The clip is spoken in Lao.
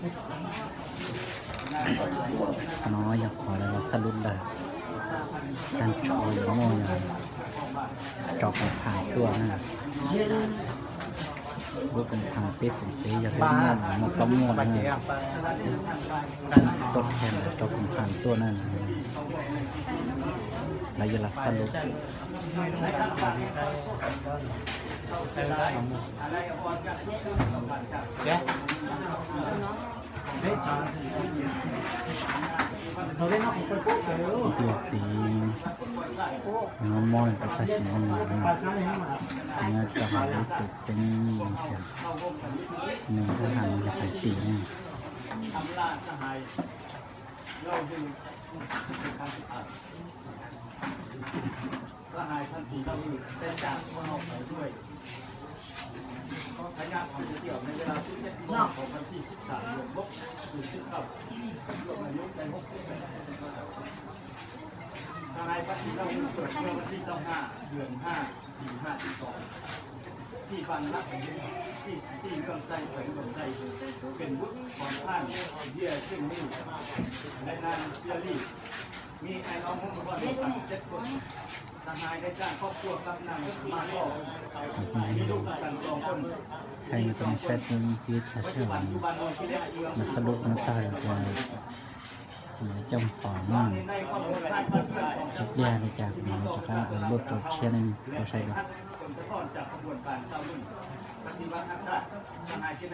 ເນາະ ຢາກຂໍແລ້ວ ສະຫຼຸບແລ້ວ ການໂຊຢາໝໍຢາ ເຈົ້າກຳພາຕົວນັ້ນ ລູກກຳພາເປສົມເປ ຢາກໄດ້ໝໍ ໝໍຕ້ອງໝໍນະ ຕົວແທນເຈົ້າກຳພາຕົວນັ້ນ ລະຢາກສະຫຼຸບ. ເປັນຈີນ ງາມໝໍ ແຕ່ຕາຊິງາມເນາະ ງາມຕາຫານເປັນຈັ່ງ ໜຶ່ງທະຫານຢາກໃຫ້ຕີນະ. ສະຫາຍທັນທີເລົ່າອີກ ແຕ່ຈາກພວກເຮົາໄປດ້ວຍ ພະຍາດຂອງເຈົ້າໃນເວລາສິບເອັດໂມງຂອງວັນທີສິບສາມເດືອນຫົກ ປີສິບເກົ້າ ລວມອາຍຸໄດ້ຫົກສິບແປດປີ. ສະຫາຍພັດທີ່ເລົ່າເກີດເມື່ອວັນທີຊາວຫ້າ ເດືອນຫ້າ ປີຫ້າສິບສອງ ທີ່ບ້ານລະ ທີ່ ທີ່ເມືອງໄຊ ແຂວງອຸດົມໄຊ ເປັນບຸດຂອງທ່ານ ເຢຍ ເຊງມູ ແລະ ນາງ ເຈຍລີ. ມີອ້າຍນ້ອງຮ່ວມຄອບຄົວເຈັດຄົນ. ສະຫາຍໄດ້ສ້າງຄອບຄົວກັບນາງມາກໍ ມີລູກນຳກັນສອງຄົນ. ໃຜມາສົ່ງແຊດເບິ່ງທີ່ຊາເຊວ ມາສະຫຼຸບມາຕາຍວ່າ ເຈົ້າຂອງນັ້ນ ຈັກຢ່າໄດ້ຈາກມາ ຈາກການອັບໂຫຼດໂຊຊຽວນັ້ນ ບໍ່ໃຊ່ດອກ. ປະຕິວັດຮັກຊາດ ສະຫາຍຊິໄ